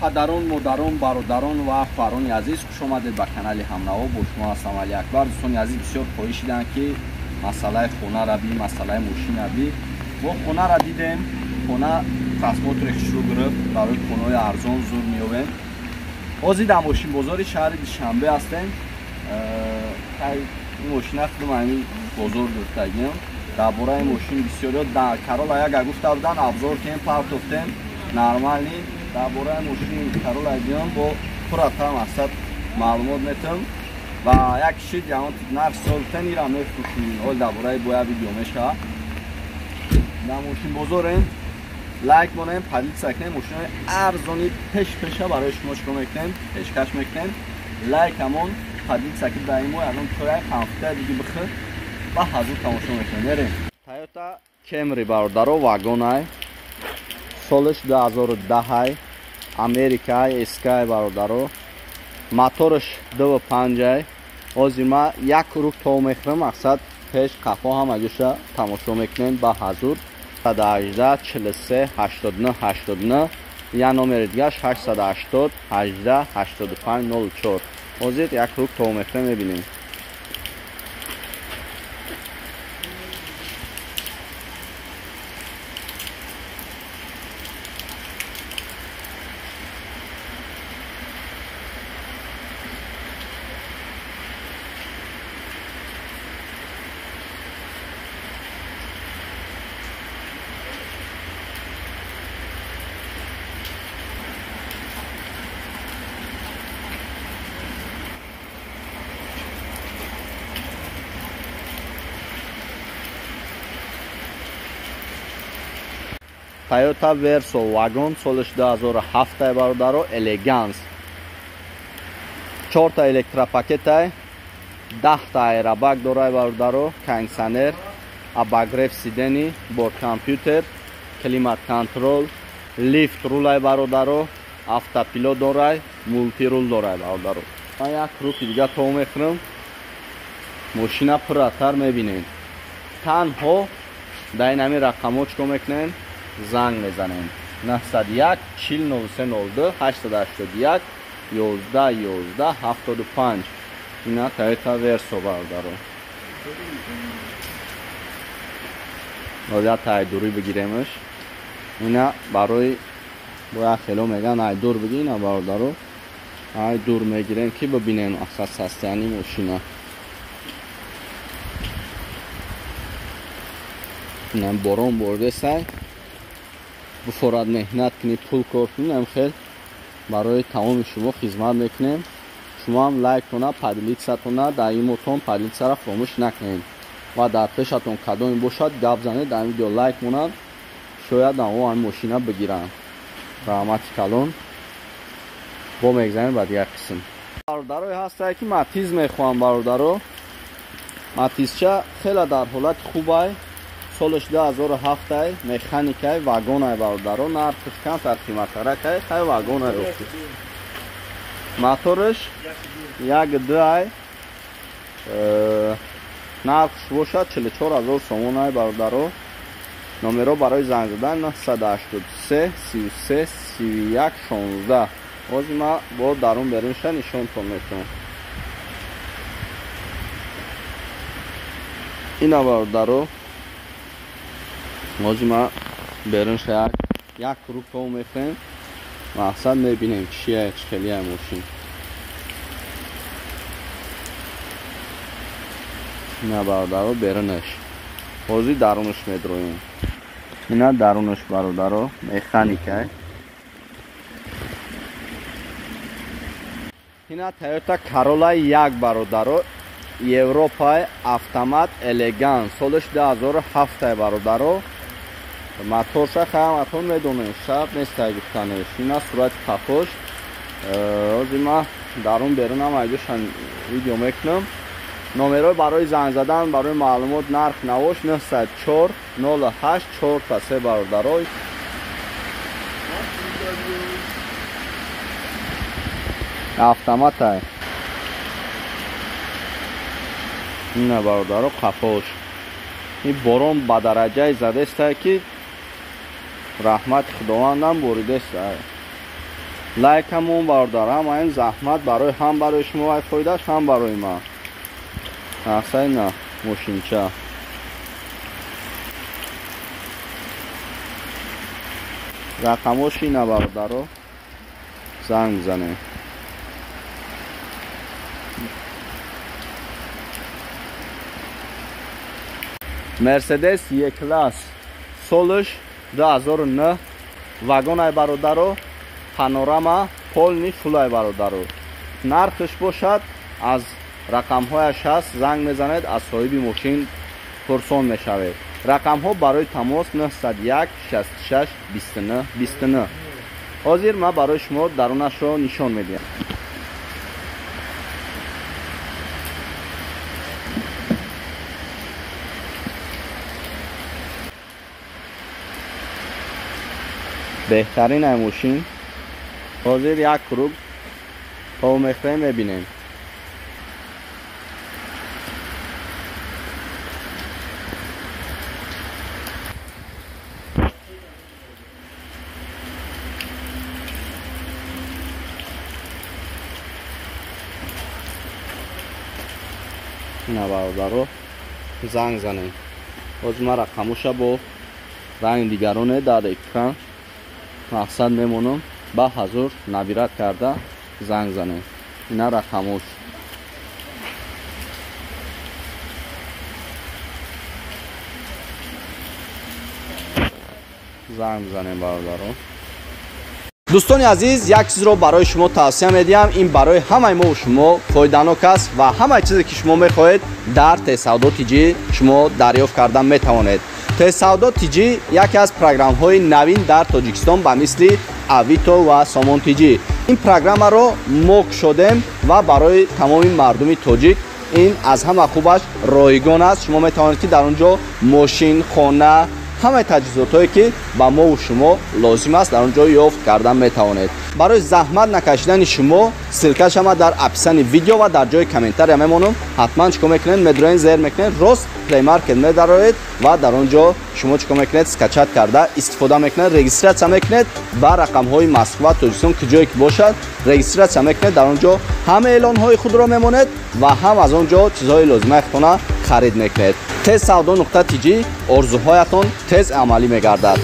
Падарон, модарон, бародарон ва хоҳарони азиз, хуш омадед ба канали Ҳамнаво. Бо шумо ҳастам Али Акбар. Дӯстони азиз, бисёр хоҳиш шиданд, ки масъалаи хонара би, масъалаи мошина би. Мо хонара дидем, хона просмотри хушрӯ гирифт, барои хонаҳои арзон зур меёбем. Ҳозир дар мошинбозори шаҳри Душанбе ҳастем. Ин мошина худам ҳамин бозор гирифтагиам. Дар бораи мошин бисёриё Карола яга гуфта буданд, обзор кем партофтем, нормални. Дар бораи мошини Карола диём бо пурратар мақсад маълумот метам ва як шид ягон нарх солтен ира мефурӯшем. Ҳол дар бораи боя видео мешавад. Дар мошинбозорем, лайк монем, поделиться кунем, мошинои арзони пеш пеша барои шумо чикор мекунем, пешкаш мекунем. Лайк ҳамон, поделиться ки дар имо ягон чояи памфта диги бихӯр ва ҳазур тамошо мекунем. Мерем. Toyota Camry бародаро, вагонай, солаш 2010, Америкай, SK бародаро, мотораш 2.5. Ҳозир ма як круг то мехӯрам, мақсад пеш қафо ҳама ҷоша тамошо мекунем ба ҳазур. 118 43 89 89, я номери дигаш 880 18 85 04. Ҳозир як круг то мехӯрем, мебинем. Toyota Verso вагон, солаш 2007 бародаро, элеганс. 4 та электропакетай, 10 та аэробак дорай бародаро, кондиционер, обогрев сидений, борткомпютер, климат контрол, лифт рулай бародаро, автопилот дорай, мултирул дорай бародаро. Ман як круги дига то мехӯрам, мошина пурратар мебинем. Танҳо дар ин ҳамин рақамҳо чикор мекунем? Занг мезанем. 901 40 03 02 881 11 11 75. Ина Toyota Verso бародаро. Ҳозир тай дури бигиремаш. Ина барои бояд хело меган ай дур бигир, ина бародаро. Ай дур мегирем ки бибинем асас состоянии мошина. Ина борон бордесай. Бифорад меҳнат кунӣ, пул кор кунӣ, ам хел барои тамоми шумо хизмат мекунем. Шумо ҳам лайктона, поделитсятона, дар имотон поделитсяро фаромӯш накунед ва дар пешатон кадоме бошад гап занед, дар видео лайк монад, шояд ҳам ҳамин мошина бигиранд. Раҳмати калон. Бо мегзанем ба дигар қисм. Бародарое ҳастае ки Матиз мехоҳам бародаро. Матизча хеле дар ҳолати хубай, солаш 2007, механикай, вагонай бародаро, нархаш камтар қиматтаракай, хай вагонай охи. Мотораш 1.2, нархш бошад 44000 сомонай бародаро. Номеро барои занг задан 983 33 31 16. Ҳозир ма бо дарун берунша нишонтон метавонам. Ина бародаро, ҳозир ма берунша як круг то мехӯрем, мақсад мебинем чия, чӣ хелия мошин. Ина бародаро берунаш. Ҳозир дарунаш медроем. Ина дарунаш бародаро, механикай. Ина Toyota Corolla 1 бародаро, Европай, автомат, элеганс, солаш 2007 бародаро. Моторша ҳаматон медонем, шарт нестай гуфтанеш. Ина сурати қафош. Ҳозир ма дарун берунам айдошан видео мекунам. Номерҳои барои занг задан, барои маълумот, нарх навош 904 08 4 3 бародаро. Автоматай. Ина бародаро қафош. Ин борон ба дараҷаи задестай ки раҳмати Худовандам боридестай. Лайкамон бародар, ҳама ин заҳмат барои ҳам барои шумо ай фоидааш, ҳам барои ман. Мақсад на мошинча. Рақамош ина бародаро, занг бизанем. Мерседес Е-класс солш 2009 вагон ай бародаро, панорама полный фул ай бародаро. Нархш бошад аз рақамҳояш ҳаст, занг мезанед, аз соҳиби мошин пурсон мешавед. Рақамҳо барои тамос 901 66 29 29. Ҳозир ман барои шумо дарунашро нишон медиҳам. Беҳтарин ай мошин. Ҳозир як круг то мехоҳем мебинем. Ина бародаро, занг занем. Ҳозир ман рақамоша бо ранги дигароне дар экран мақсад мемонам, ба ҳазур набират карда занг занем. Ина рақамош. Занг занем бародаро. Дӯстони азиз, як чизро барои шумо тавсия медиҳам. Ин барои ҳамаи мо шумо фоиданок аст ва ҳамаи чизе ки шумо мехоҳед дар Тезсавдо ТЖ шумо дарёфт кардан метавонед. Тезсавдо ТЖ яке аз программҳои навин дар Тоҷикистон ба мисли Авито ва Сомон ТЖ. Ин программаро мо кушодем ва барои тамоми мардуми тоҷик ин аз ҳама хубаш ройгон аст. Шумо метавонед ки дар он ҷо мошин, хона, ҳамаи таҷҳизотҳое ки ба мову шумо лозим аст дар он ҷо ёфт кардан метавонед. Барои заҳмат накашидани шумо ссылкаш ҳама дар описании видео ва дар ҷои комментария мемонам. Ҳатман чикор мекунед? Медроен, зер мекунед, рост Play Market медароед ва дар он ҷо шумо чикор мекунед? Скачать карда истифода мекунед, регистрация мекунед ба рақамҳои Москва, Тоҷикистон ки ҷое ки бошад регистрация мекунед. Дар он ҷо ҳам эълонҳои худро мемонед ва ҳам аз он ҷо чизҳои лозимаи худтона харид мекунед. Тезсавдо.тж орзуҳоятон тез амалӣ мегардад.